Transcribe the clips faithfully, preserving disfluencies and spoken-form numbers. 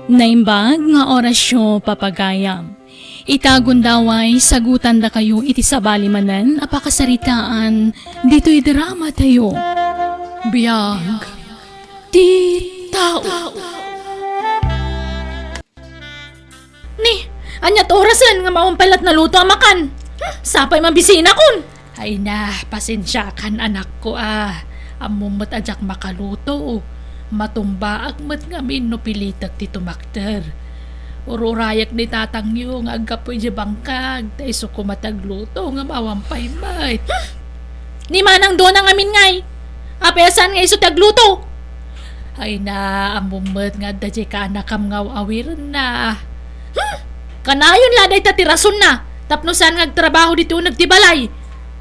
Naimbag nga orasyo, papagayam. Ita gundaway, sagutandakayo iti sabali manen a pakasaritaan ditoy drama tayo. Biag ti tao. Ni, ania ti orasen nga mawan pay la't naluto a makan? Hmm, sapay mabisinakon. Ay na, pasensiakan, anakko, a. Ammom met a diak makaluto. Matumbaak met ngamin no pilitek ti tumakder. Ururayek ni tatangyo nga aggapu idiay bangkag, ta isu koma ti agluto nga mawan pay met. Hmm! Ni Manang Dona ngamin ngay, apay a saan nga isu ti agluto? Ay na, ammom met nga adda diay kaanakam nga aw-awirenna. Hmm! Kanayon la dayta ti rasonna tapno saan nga agtrabaho ditoy uneg ti balay.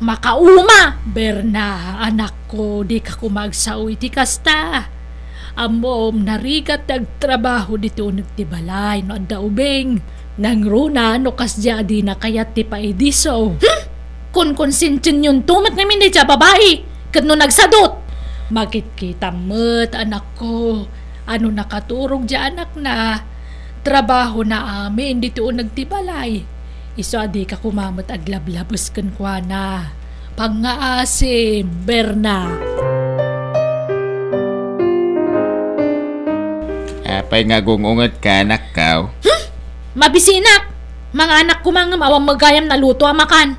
Makauma! Berna, anakko, dika koma agsao iti kasta. Ammom, narigat ti agtrabaho ditoy uneg ti balay no adda ubing. Nangruna no kasdiay a dina kayat ti paidiso. Hmm! Konkonsensianyonto met ngamin daydiay a babai, ket no nagsadut. Makitkita met, anakko, a no nakaturog diay anakna, trabahona amin ditoy uneg ti balay. Isu a dika koma met aglablabes kenkuana. Pangngaasim, Berna. Apay nga agung-ungetka, anakko? Hmm? Mabisinak! Manganak koma ngem awan met gayam naluto a makan.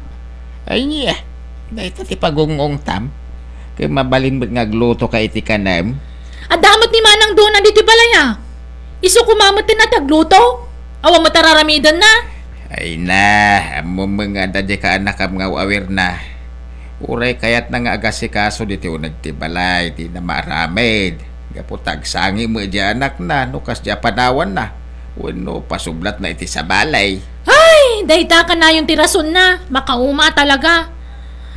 Ay, niya. Dayta ti pagung-ungtam. Ket mabalin met nga aglutoka iti kanem. Adda met ni Manang Dona ditoy balay a. Isu koma met ti nagluto. Awan met a raramidenna. Ay na, ammom nga adda diay kaanakam nga aw-awirna. Uray kayatna nga agasikaso ditoy uneg ti balay, dina maaramid. Gapu ta agsangi met diay anakna no kasdiay a panawanna. Wenno pasublatna iti sabali. Ay, dayta kanayon ti rasonna. Makauma talaga.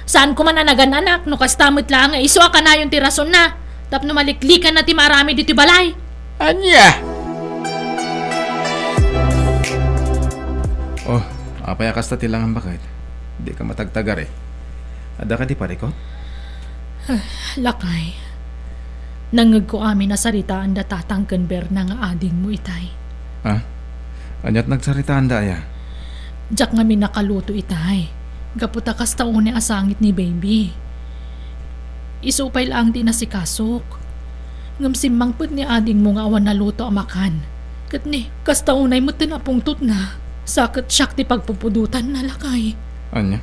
Saan koma a nagan-anak no kasta met laeng nga isu a kanayon ti rasonna tapno maliklikanna ti maaramid ditoy balay. Ania? Oh, apay a kasta ti langam, baket? Dika matagtagari. Adda kadi parikut? Lakay, nangngegko amin a saritaanda tatang ken Berna nga adingmo itay. Ha? Aniat nagsaritaanda aya? Diak ngamin nakaluto itay. Gapu ta kasta unay a sangit ni baby. Isu pay laeng ti nasikasok. Ngem simmangpet ni adingmo nga awan naluto a makan. Ket ni, kasta unay metten a pungtotna. Sa ket siak ti pagpupudotanna, lakay. Ania?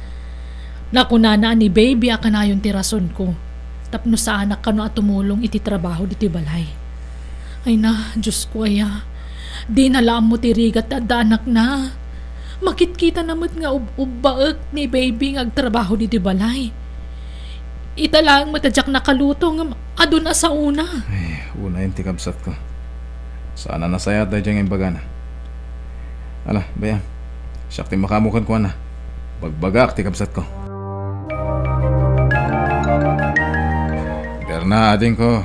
Nakunana a ni baby a kanayon ti rasonko. Tapno saanak kano a tumulong iti trabaho ditoy balay. Ay na, Diosko aya. Dina la ammo ti rigat ti adda anakna. Makitkitana met nga ub-ubbaek ni baby nga agtrabaho ditoy balay. Ita laeng met a diak nakaluto ngem adun a saona. Ay, unayen ti kabsatko. Saan a nasayaat daydiay nga imbagana. Ala, bay-am. Siak ti makaammo kenkuana. Bagbagaak ti kabsatko. Berna, adingko,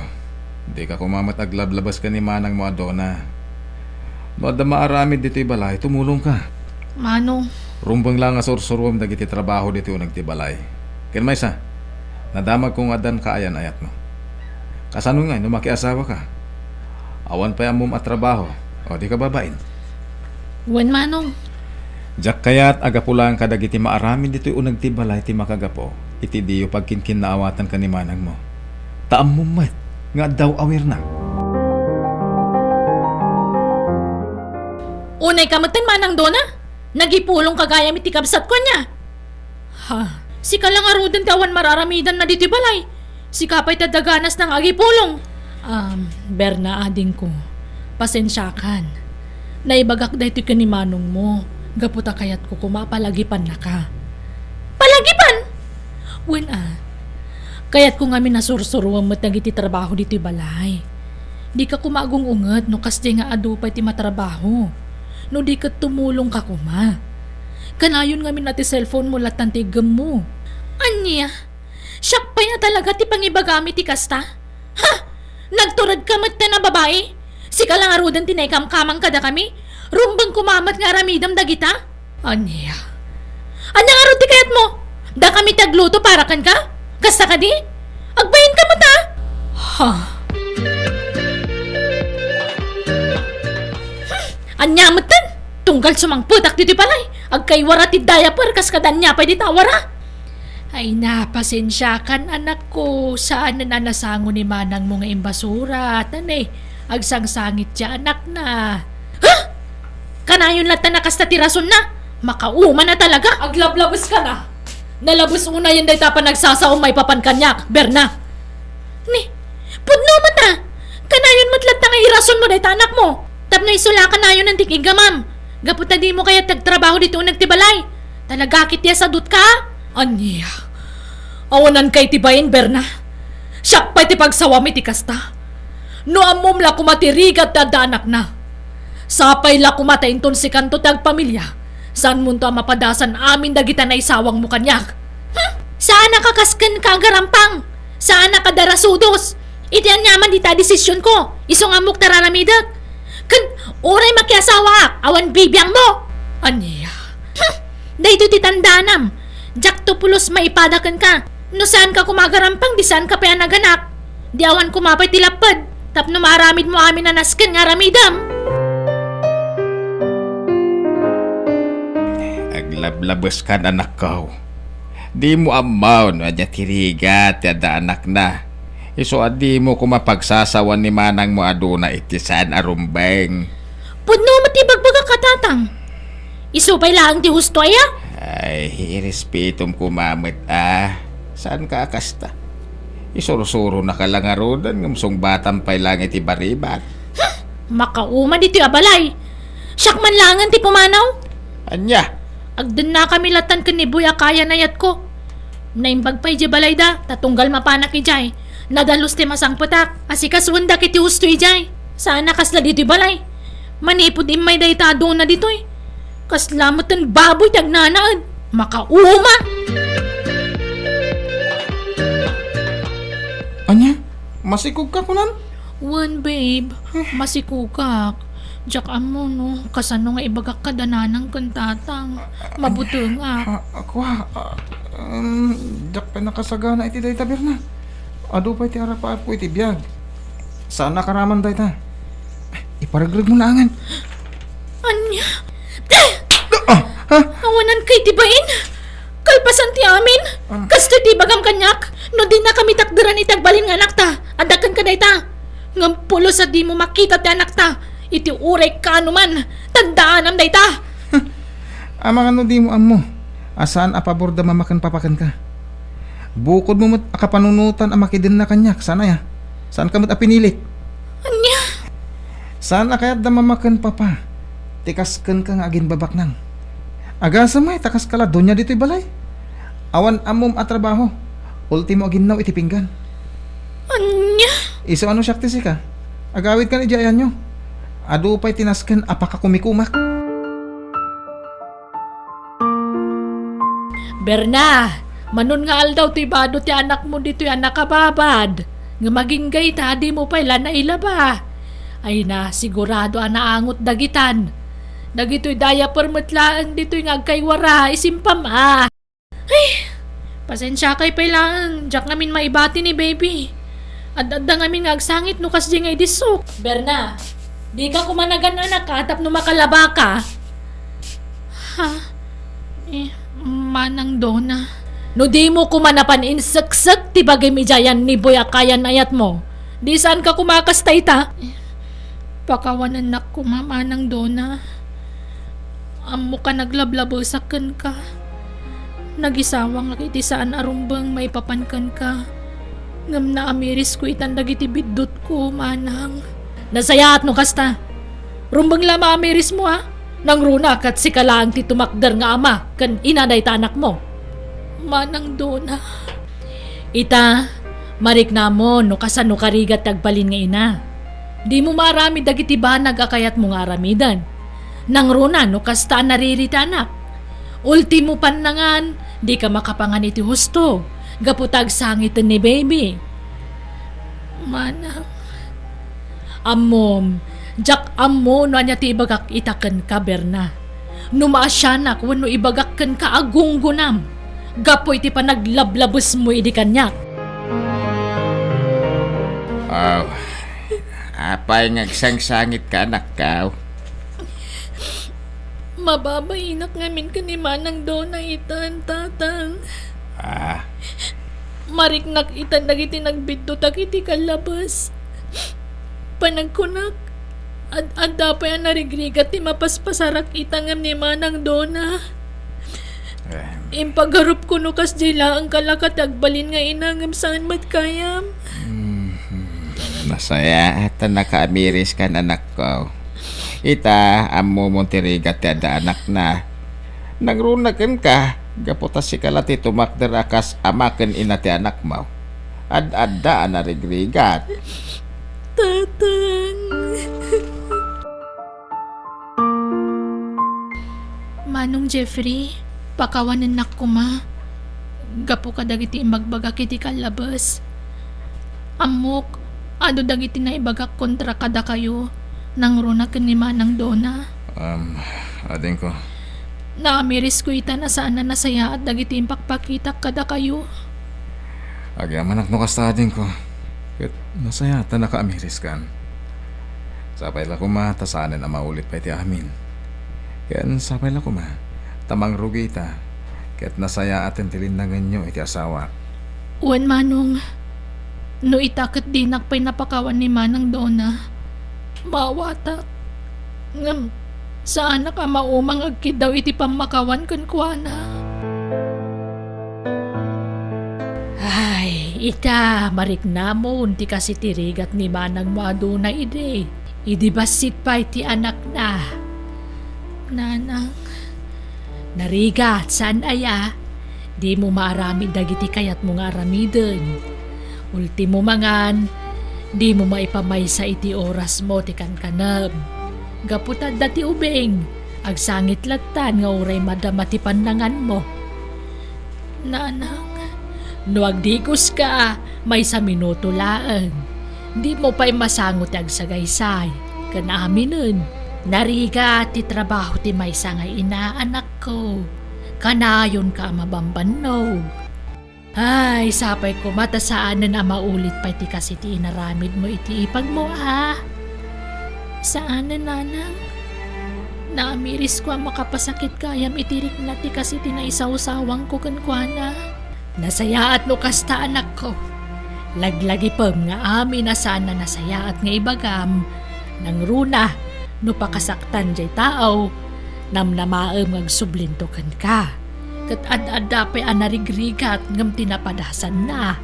dika koma met aglablabes ken ni manangmo a Dona. No adda maaramid ditoy balay, tumulongka. Manong. Rumbeng la nga sursuruem dagiti trabaho ditoy uneg ti balay. Ken maysa, nadamagko nga addan kaayan-ayatmo. Kasano ngay no makiasawaka? Awan pay ammom a trabaho, o di ka babain? Wen, Manong. Diak kayat a gapu laeng kadagiti maaramid ditoy uneg ti balay ti makagapu iti diyo pagkinkinnaawatan ken ni manangmo. Ta ammom met nga adda aw-awirna. Unay ka metten, Manang Dona? Nagipulong ka gayam iti kabsatko, ania? Ha? Sika la ngaruden ti awan mararamidanna ditoy balay. Sika pay ti adda ganasna nga agipulong. Um, Berna, adingko, pasensiakan. Naibagak daytoy ken ni manongmo, gapu ta kayatko koma a palagipannaka. Palagipan? Wen a, kayatko ngamin a sursuruem met dagiti trabaho ditoy balay. Dika koma agung-unget no kasdiay nga adu pay ti matrabaho. No di ket tumulongka koma. Kanayon ngamin a ti cellphone-mo lattan ti iggemmo. Ania? Siak pay a talaga ti pangibagam iti kasta? Ha? Nagturedka metten a babai? Sika la ngaruden ti naikamkamang kadakami? Rumbeng koma met nga aramidem dagita? Ania? Ania ngarud ti kayatmo? Dakami ti agluto para kenka? Kasta kadi? Agbainka met a? Ha? Ania metten? Tunggal sumangpetak ditoy balay, agkaywara ti diaper kas kada ania pay dita a wara. Ay na, pasensiakan, anakko, saanen a nasango ni manangmo nga imbasura, ta ne, agsangsangit ti anakna. Ha? Kanayon latta a kasta ti rasonna? Makauma na talaga. Aglablabeska na. Nalabes unayen dayta a panagsasaom maipapan kaniak, Berna. Ni, pudno met a. Kanayon met latta nga irasonmo dayta anakmo. Tapno isu la kanayonen ti iggamam. Gapu ta dimo kayat ti agtrabaho ditoy uneg ti balay. Talaga ket ti asadutka? Ania? Awanan kay ti bain, Berna? Siak pay ti pagsawam iti kasta. No ammom la koma ti rigat ti adda anakna, sapay la koma ta inton sikanto ti agpamilia, saanmonto a mapadasan amin dagiti naisawangmo kaniak. Hmm? Saanak a kas kenka agarampang. Saanak a darasudos. Iti aniaman dita a desisionko, isu nga ammok ti ar-aramidek. Ken uray makiasawaak, awan bibiangmo. Ania? Hmm. Daytoy ti tandaanam. Diakto pulos maipada kenka. No saanka koma agarampang, di saanka pay a naganak. Di awan koma pay ti lapped tapno maaramidmo amin a nasken nga aramidem. Aglablabeskan, anakko. Dimo ammo no ania ti rigat ti adda anakna. Isu a dimo koma pagsasawan ni manangmo a duna iti saan a rumbeng. Pudno met ti ibagbagak a, Tatang. Isu pay laeng ti husto aya? Ay, irespetom koma met a. Saanka a kasta? Isursuronaka la ngaruden ngem sungbatam pay laeng iti baribat. Hmm, makauma ditoy a balay. Siak man laengen ti pumanaw. Ania? Agdennakami lattan ken ni Boy a kayan a yatko. Naimbag pay idiay balayda, ta tunggal mapanak idiay, nadalus ti masangpetak, asikasuendak iti husto idiay. Saan a kasla ditoy balay. Manipud immay dayta a duna ditoy. Kasla metten baboy ti agnanaed. Makauma! Ania? Masikogka, kunan? Wen, babe. Eh. Masikogak. Diak ammo no kasano nga ibagak kada nanang ken tatang. Mabutengak. Ah, kua, ah, um, diak pay nakasagana iti dayta, Berna. Adu pay ti arapaapko iti biag. Saan a karaman dayta. Iparegregmo laengen. Ania? Ah, ha? Awanan kay ti bain? Kalpasan ti amin? Ah. Kastoy ti ibagam kaniak, no dinakami takderan iti agbalin nga anakta, adda kenka dayta. Ngem pulos a dimo makita ti anakta, iti uray kaano man, tandaanam dayta. Amangan no dimo ammo a saan a pabor da mama ken papa kenka. Bukodmo met a kapanunotan a makidenna kaniak, saan aya? Saanka met a pinilit. Ania? Saan a kayat da mama ken papa ti kas kenka nga aginbabaknang. Agasem met ta kaska la donia ditoy balay. Awan ammom a trabaho. Ultimo a ginnaw iti pinggan. Ania? Isu a no siak ti sika, agawidkan idiay ayanyo. Adu pay ti nasken a pakakumikumak. Berna, manon nga aldaw ti bado ti anakmo ditoy a nakababad, ngem agingga ita, dimo pay la nailaba. Ay na, sigurado a naangot dagitan. Dagitoy diaper met laeng ditoy nga agkaywara, isimpam a. Ay, pasensiakay pay laeng, diak ngamin maibati ni baby. Ad-adda ngamin nga agsangit no kasdi nga idissok. Berna, dika koma nagan-anak a tapno makalabaka. Ha? Eh, Manang Dona. No dimo koma napan inseksek ti bagim idiay ni Boy a kayan-ayatmo, di saanka koma a kasta ita. Eh, pakawanennak koma, Manang Dona. Ammok a naglablabesak kenka. Nagisawangak iti saan a rumbeng maipapan kenka. Ngem naamirisko itan dagiti biddutko, Manang. Nasayaat no kasta. Rumbeng la maamirismo a. Nangruna ket sika laeng ti tumakder nga ama ken ina dayta anakmo. Manang Dona. Ita, mariknamon no kasano ka rigat ti agbalin nga ina. Dimo maaramid dagiti banag a kayatmo nga aramiden. Nangruna no kasta a nariri ti anak. Ultimo pannangan, dika makapangan iti husto, gapu ta agsangiten ni baby. Manang. Ammom, diak ammo no ania ti ibagak ita kenka, Berna. No maasianak wenno ibagak kenka a gunggonam, gapu iti panaglablabesmo idi kaniak. Aw, apay nga agsangsangitka, anakko? Mababainak ngamin ken ni Manang Dona itan, Tatang. Ah. Mariknak itan dagiti nagbiddutak iti kallabes. Panagkunak, ad-adda pay a narigrigat ti mapaspasarak ita ngem ni Manang Dona. Eh. Impagarup kuno kasdiay laeng kalaka ti agbalin nga ina ngem saan met gayam. Hmm, nasayaat a nakaamiriskan, anakko. Ita, ammomon ti rigat ti adda anakna. Nangruna kenka, gapu ta sika la ti tumakder a kas ama ken ina ti anakmo. Ad-adda a narigrigat. Tatang. Manong Jeffrey, pakawanennak koma gapu kadagiti imbagbagak iti kallabes. Ammok, adu dagiti naibagak kontra kadakayo, nangruna ken ni Manang Dona. Um, adingko. Naamirisko ita a saan a nasayaat dagiti impakpakitak kadakayo. Agyamanak no kasta, adingko. Ket nasayaat a nakaamiriskan. Sapay la koma ta saanen a maulit pay ti amin. Ken sapay la koma ta mangrugita ket nasayaaten ti linnangenyo iti asawak. Wen, Manong, no ita ket dinak pay napakawan ni Manang Dona, maawatak. Ngem saanak a maumang agkiddaw iti pammakawan kenkuana. Ay, ita, mariknamon ti kasi ti rigat ni manangmo a Dona idi, idi bassit pay ti anakna. Nanang. Narigat, saan aya? Dimo maaramid dagiti kayatmo nga aramiden. Ultimo mangan, dimo maipamaysa iti orasmo ti kankanem. Gapu ta adda ti ubing, agsangit lattan nga uray madama ti pannanganmo. Nanang, no agdigoska, maysa minuto laeng. Dimo pay masango ti agsagaysay, ken aminen. Narigat ti trabaho ti maysa nga ina, anakko. Kanayonka a mabambannog. Ay, sapay koma ta saanen a maulit pay ti kasi ti inaramidmo iti ipagmo, a? Saanen, nanang. Naamirisko a makapasakit gayam iti rikna ti kasi ti naisawsawangko kenkuana. Nasayaat no kasta, anakko. Laglagipem nga amin a saan a nasayaat nga ibagam, nangruna, no pakasaktan jay tao, namnamaem nga agsublinto kenka. Ket ad-adda pay a narigrigat ngem ti napadasanna.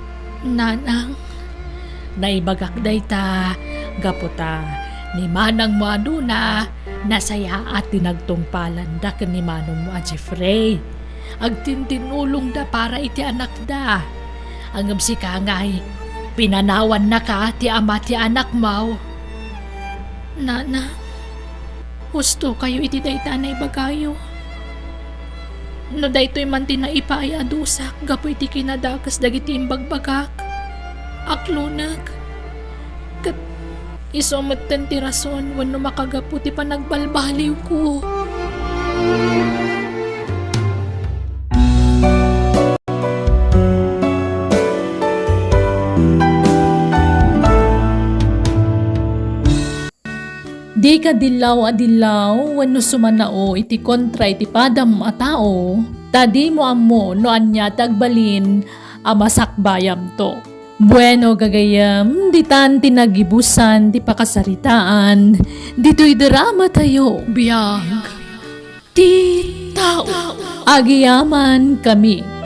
Nanang. Naibagak dayta, gapu ta ni manangmo a Dona, nasayaat ti nagtungpalanda ken ni manongmo a Jeffrey. Agtintinnulongda para iti anakda. Ngem sika ngay, pinanawannaka ti ama ti anakmo. Nanang, husto kayo iti dayta a naibagayo. No daytoy man ti naipaay a dusak gapu iti kinadakes dagiti imbagbagak, aklonek, ket isu metten ti rason wenno makagapu ti panagbalbaliwko. Dika dillaw a dillaw wenno sumanao iti kontra iti padam a tao, ta dimo ammo no ania ti agbalin a masakbayamto. Bueno, gagayyem, ditan ti nagibusan ti pakasaritaan ditoy dramatayo. Biag ti tao. Agyamankami.